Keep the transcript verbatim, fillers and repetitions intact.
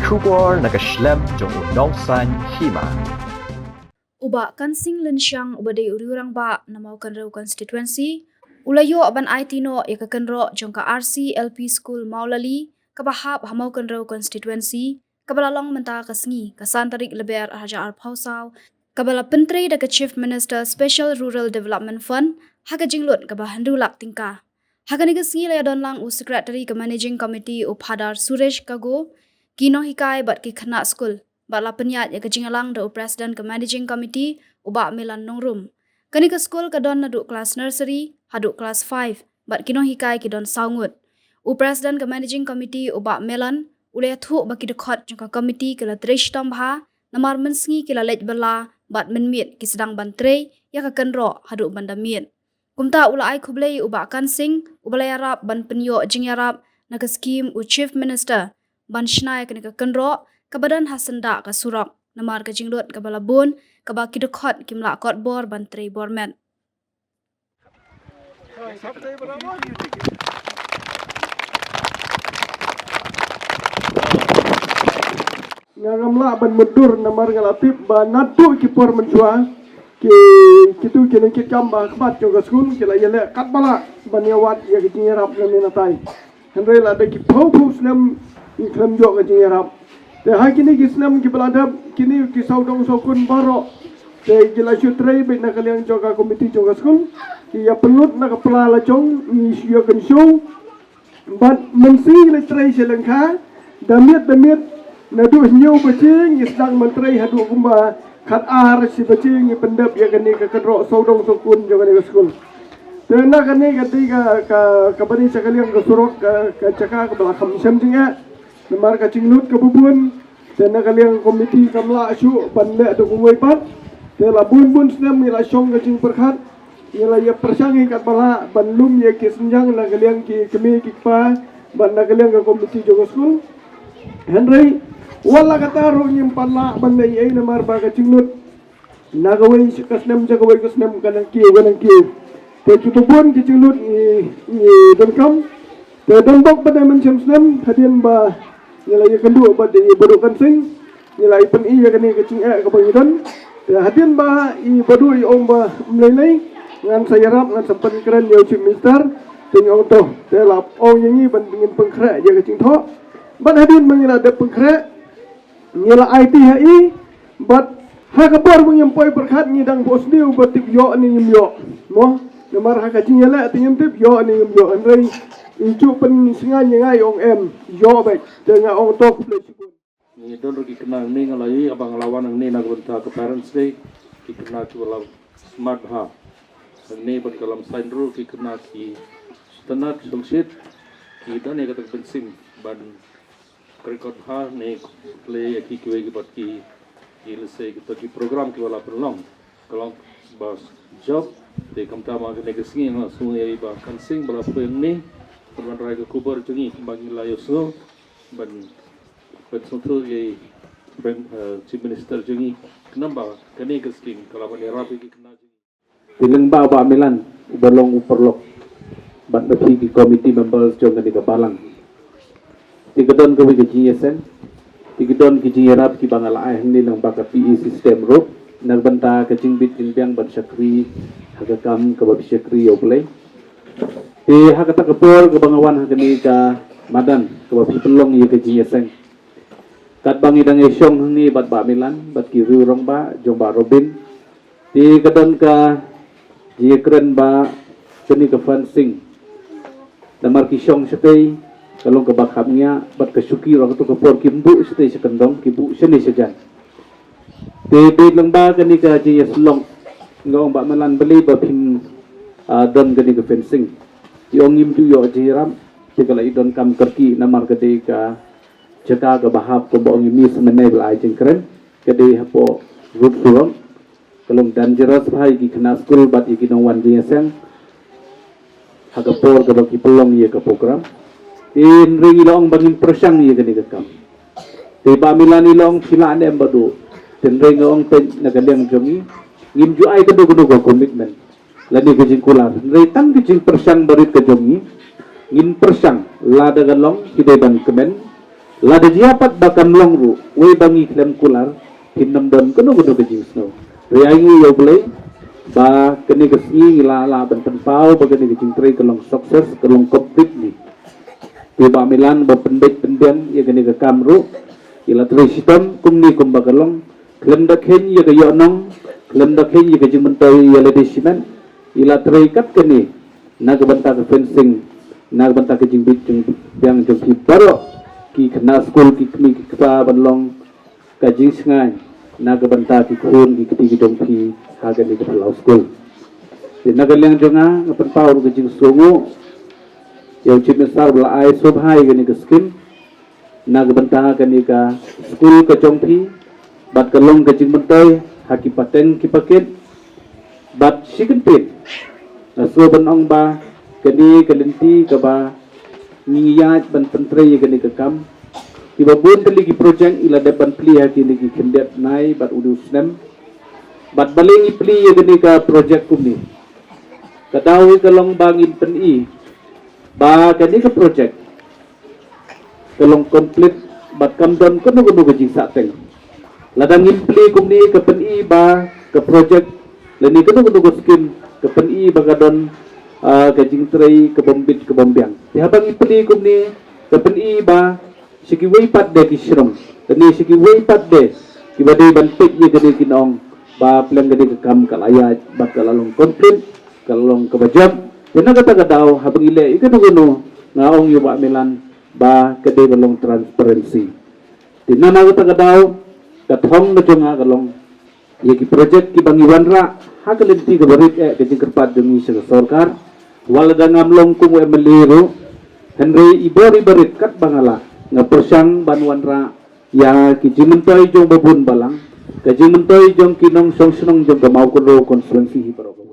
Khubor na ka shlem jong u nongsan hima. U Bah Kansing Lynshang uba dei u riewrangbah na Mawkynrew constituency u la ïoh ban aiti noh ïa ka kynroh jong ka R C L P School Mawlali kaba hap ha Mawkynrew constituency, kaba la long mynta ka sngi ka san tarik Lber ar hajar arphew saw, kaba la pyntrei da ka Chief Minister Special Rural Development Fund ha ka jinglut kaba hynriew lak tyngka. Ha kane ka sngi la ïadon lang u Secretary ka Managing Committee u Phadar Suresh Kago, ki nonghikai bad ki khynnah skul, bad la pynïaid ïa ka jingïalang da u President ka Managing Committee u Bah Milan Nongrum. Kane ka skul ka don naduh klas nursery haduh klas five bad ki nonghikai ki don saw ngut. U President ka Managing Committee u Bah Milan u la ïathuh ba ki dkhot jong ka committee ki la trei shitom bha, namar mynsngi ki la leit bylla bad mynmiet ki sdang ban trei ïa ka kynroh haduh ban da miet. Kumta u la ai khublei u Bah Kansing uba la ïarap ban pynïoh jingïarap na ka skim u Chief Minister ban shna ïa kane ka kynroh kaba don ha syndah ka surok, namar ka jinglut kaba la bun kaba ki dkhot kim lah kot bor ban trei bor met. Nga ngam lah ban mutdur namar nga la tip ba naduh ki por mynshuwa ki, kitu ki nongkitkam ba khmat jong ka skul ki la ïaleh katba lah ban ïawad ïa ka jingïarap na mynta. Hynrei la da ki phew phew snem ngi khlem ïoh ka jingïarap. Te ha kine ki snem kiba la dep kine ki sawdong sawkun baroh te ki la shu trei beit na ka liang jong ka komiti jong ka skul. Ki ïa pynlut na ka pla la jong, ngi shu ïa kynshew. Bad mynsngi ngi la trei sha lyngkha, da miet da miet, naduh hynñiew baje ngi sdang ban trei haduh kumba khatar shi baje ngi pyndep ïa kane ka kynroh sawdong sawkun jong kane ka skul. Te na kane ka dei ka, ka, kaba dei sha ka liang ka surok, ka, ka jaka kaba la kham shem jingeh namar ka jinglut kaba bun. Te na ka liang ka komiti kam lah shuh ban leh da kumwei pat. Te la bun bun snem ngi la shong ka jingpyrkhat, ngi la ïa pyrshang hi katba lah ban lum ïa ki synjang na ka liang ki kmie ki kpa bad na ka liang ka komiti jong ka skul. Hynrei wat la katta ruh ngim pat lah ban leh ei ei namar ba ka jinglut na kawei ka snem sha kawei ka snem ka nang kiew ka nang kiew. Te kiba bun ki jinglut ngi, ngi donkam. Te don bok pat da mynshem snem hadien ba ngi la ïakynduh bad i Bah Kansing, ngi la ïa pyni ïa kane ka jingeh kaba ngi don. Te hadien ba i Bah i ong ba ym lei lei, ngan sa ïarap, ngan sa pynkren ïa u Chief Minister. Te ngi ong to, te la ong ïa ngi ban ngin pynkhreh ïa ka jingthoh. Bad hadien ba ngi la dep pynkhreh, ngi la aiti ha i, bad ha ka por ba ngim poi pyrkhat ngi dang buh sniew ba tip ïoh ne ngim ïoh. Mo, namar ha ka jingïaleh te ngim tip ïoh ne ngim ïoh. Hynrei i ju pynsngew ïa nga i ong em, ïoh beit. Te nga ong to khublei shibun. Ngi don ruh ki khynnah hangne, nga la ïohi haba nga la wan hangne na ka bynta ka Parents Day, ki khynnah kiba la smat bha. Hangne bad ka Lamsain ruh ki khynnah ki sngewtynnat shongshit, ki don ïa kata ka mynsiem ban kren kot bha ne khublei ïa ki kiwei ki bad ki, ki lehse kita ki program kiba la pynlong ka long ba jop. Te kumta ma kane ka sngi nga sngew ïa i Bah Kansing ba la poi hangne ban rai ka khubor jong ngi kumba ngi la ïohsngew ban, ban sngewthuh ïa i Prime, eh, Chief Minister jong ngi khnang ba kane ka skim ka lah ban ïarap ïa ki khynnah jong ngi. Te lyngba u Bah Milan uba long u paralok bad ma phi ki committee members jong kane ka balang. Te ka don kawei ka jingïaseng, te ka don ki jingïarap kiba nga la ai hangne lyngba ka P A system ruh na ka bynta ka jingbit jingbiang ban shakri ha ka kam kaba phi shakri ïa U Blei. Te ha kata ka por kaba nga wan ha kane ka madan kaba phi pynlong ïa ka jingïaseng, katba ngi dang ïashong hangne bad Bah Milan bad ki riewrangbah jong Bah Robin, te ka don ka jingïakren ba kane ka fencing, namar ki shong shatei ka long kaba khapngiah bad ka shuki ruh kato ka por kim buh shatei sha kyndong, ki buh shane shajan. Te dei lyngba kane ka jingïasyllok nga ong Bah Milan balei ba phim, ah, don kane ka fencing. Ki ong ngim ju ïoh jingïarap, te ka la i donkam kyrkieh namar ka dei ka jaka kaba hap kumba ong i Miss mynne ba la ai jingkren, ka dei hapoh road surok. Ka long dangerous bha ïa ki khynnah skul bad ïa ki nongwan jingïaseng ha ka por kaba ki pynlong ïa ka program. Te hynrei ngi la ong ba ngin pyrshang ïa kane ka kam. Te Bah Milan i la ong phi lah ne em Bah Duh. Te hynrei nga ong peit na ka liang jong ngi, ngim ju ai kano kano ka commitment lane ka jingkular. Hynrei tang ka jingpyrshang barit ka jong ngi, ngin pyrshang lada ka long ki dei ban kmen, Lada jia pat ba kam long ruh, wei ba ngi khlem kular, phin ym don kano kano ka jingsngew. Ïa ngi ïa U Blei ba kane ka sngi ngi la lah ban pynpaw ba kane ka jingtrei ka long success, ka long complete ni. Te Bah Milan ba pynbeit pynbiang ïa kane ka kam ruh, i la trei shitom kumne kumba ka long, khlem da kheiñ ïa ka ïohnong, khlem da kheiñ ïa ka jingmyntoi ïa lade shimet, i la trei kat kane na ka bynta ka fencing, na ka bynta ka jingbit jingbiang jong phi baroh ki khynnah skul, ki kmie ki kpa, ban long ka jingshngaiñ na ka bynta ki khun ki kti ki jong phi ha kane ka phyllaw skul. Te na ka liang jong nga, nga pynpaw ruh ka jingsngewnguh ïa u Chief Minister ba la ai sngewbha ïa kane ka skim na ka bynta kane ka skul ka jong phi, bad ka long ka jingmyntoi ha ki pateng ki pakit. Bad shi kyntien, nga sngew ban ong ba kane ka lynti kaba ngi ïaid ban pyntrei ïa kane ka kam, kiba bun tylli ki projek i la dep ban plie ha kine ki khyndiat bnai bad une u snem. Bad balei ngi plie ïa kane ka projek kumne? Ka daw hi ka long ba ngin pyni ba kane ka projek ka long complete bad kam don kano kano ka jingsahteng. Lada ngim plie kumne, ka pyni ba ka projek lane kano kano ka skim, ka pyni ba ka don, ah, ka jingtrei ka bym bit ka bym biang. Te haba ngi plie kumne, ka pyni ba sha kiwei pat de ki shnong, lane sha kiwei pat de kiba dei ban peit ïa kane, kin ong ba pleng kane ka kam ka la ïaid bad ka la long complete, ka la long kaba jop. Te na kata ka daw, haba ngi leh ïa kano kano, nga ong ïa u Bah Milan ba ka dei ban long transparency. Te na kata ka daw, ka thong ka jong nga ka long ïa ki projek kiba ngi wanrah ha ka lynti kaba rit eh ka jingkyrpad jong ngi sha ka sorkar. Wat lada ngam long kum u M L A ruh, hynrei i bor i barit katba nga lah, nga pyrshang ban wanrah ïa ki jingmyntoi jong ba bun balang, ka jingmyntoi jong ki nongshong shnong jong ka Mawkynrew constituency hi baroh.